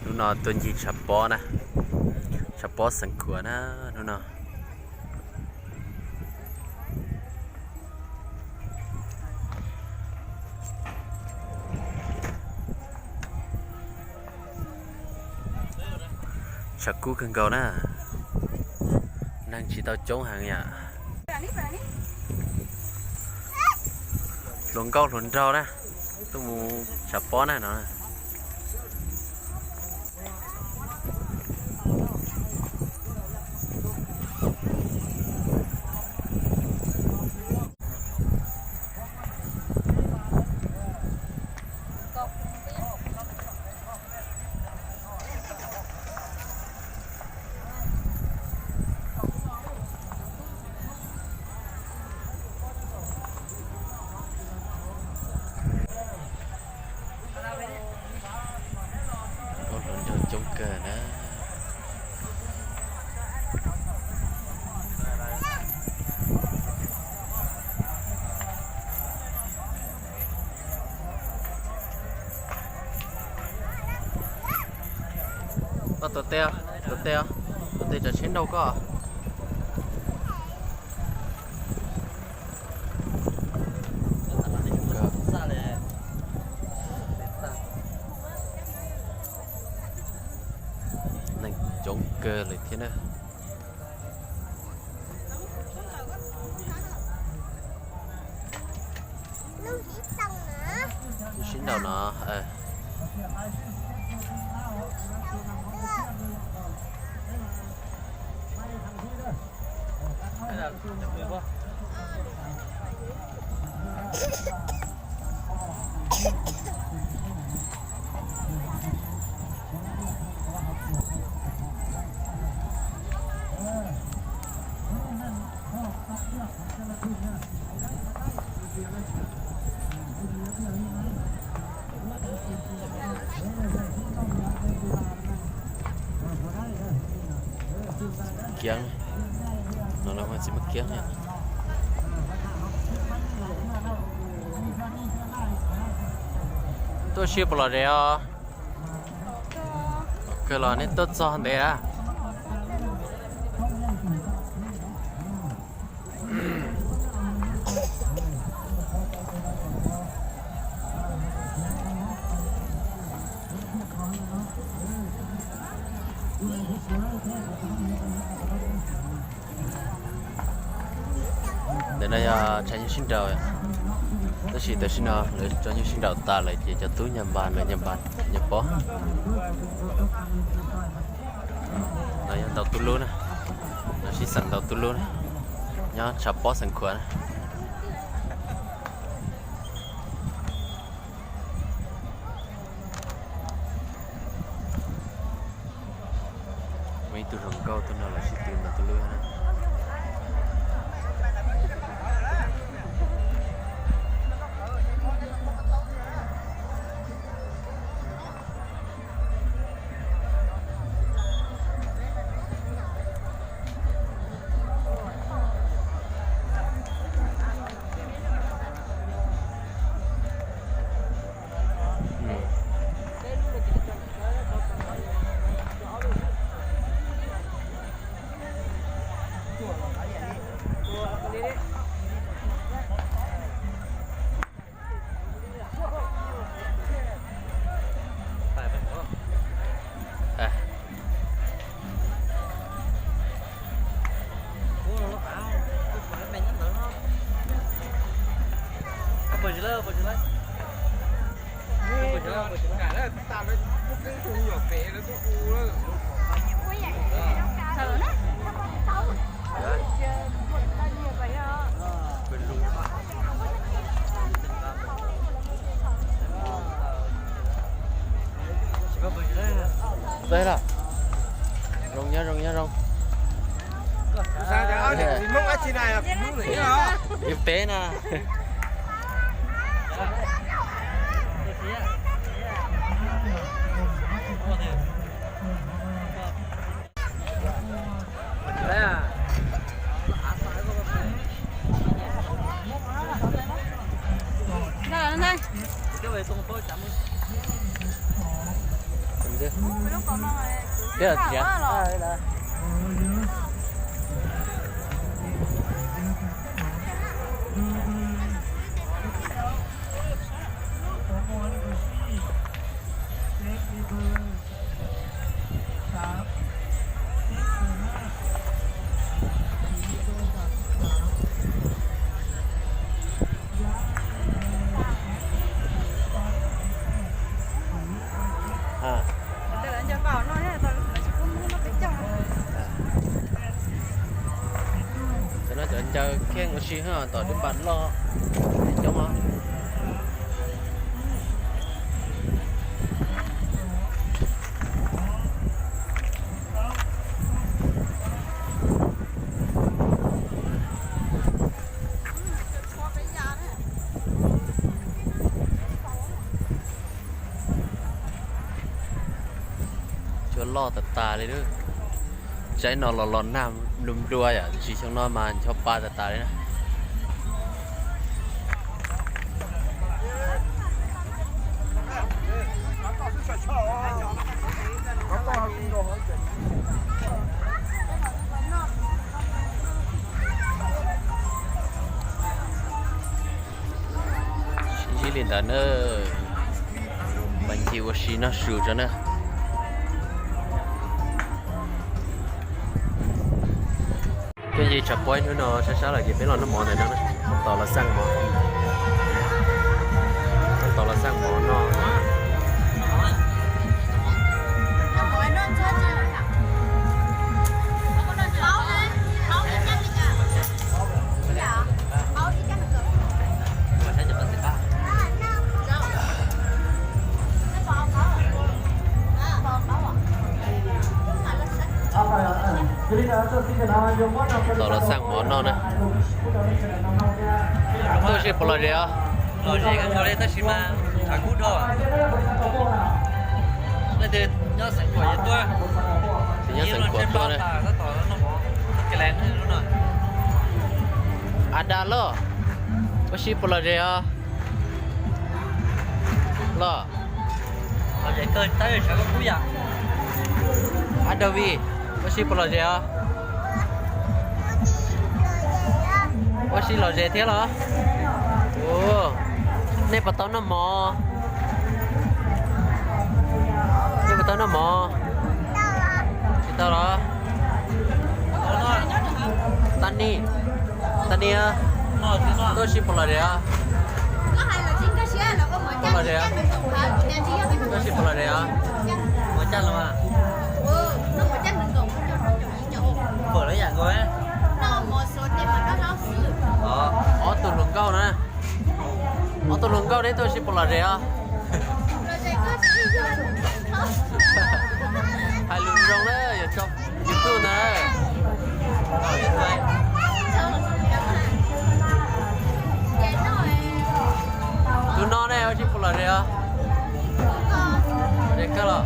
Hnub no tuaj ncig tshav pob na, tshav pob Xeev Khuam na, hnub no. Tshav kub kawg nkaus na, neeg tsis tau coob heev yom. Hluas nkauj hluas nraug na, tuaj mus tshav pob na no. Ua hluas nraug coob kawg na. Koj tuav tes, tuav tes, tuav tes tsam tsheb nrau koj. Neeg coob kawg li thiab na. Sib nraus no. Kiab, no no tsis muaj kiab. Tuaj siab puas los deb os? Kawg los nej tuaj txog ntev a. Ntawm no yog tshaj nyuj sib nraus, tab sis tam sim no lawv tso nyuj sib nraus tas lawm ces cov tub nyag npas lawv nyag npas nyag pob. No yog ntaus tub lub na, no sib xeem ntaus tub lub na, nyob tshav pob Xeev Khuam na. Muaj ib tug hluas nkauj tuaj no lawv sib tw ntaus tub lub na. Txawj lawm. Zoo nyob zoo nyob zoo. Yus peb na. Thiab tias Cov no cov ncaws kheej ua si hab tom dub npas loj coob os. Cua loj tas tas li lawm. Tsaib no los los nag nplua nplua yom, tiam sis xyoo no mas ncho pa tas tas li na. Sib ntsib li ntawd na, mas ncig ua si noj su tso na. Twb ncig tshav pob ib hnub no sab sab lawm ces peb los noj mov ntawm no na, tos los xaj mov, tos los xaj mov no. Tos los xaj mov noj na. Tuaj sib puas lom zem os? Lom zem kawg nkaus li tab sis mas tshav kub dhau. Leej twg nyob Xeev Khuam ces tuaj, nyob Xeev Khuam tuaj na. A Da Loj, ua si puas lom zem os? Loj, A Da Vij, ua si puas lom zem os? Ua si lom zem thiab los? Nej puas tau noj mov? Nej puas tau noj mov? Tsis tau los? Tani, Tani, tuaj sib puas lom zem os? Puas lom zem os? Tuaj sib puas lom zem os? Ob tug hluas nkauj na, ob tug hluas nkauj neb tuaj sib puas lom zem os? Hais lus zoo na, yuav tso YouTube ntag. Tus no ne, ua si puas lom zem os? Lom zem kawg los?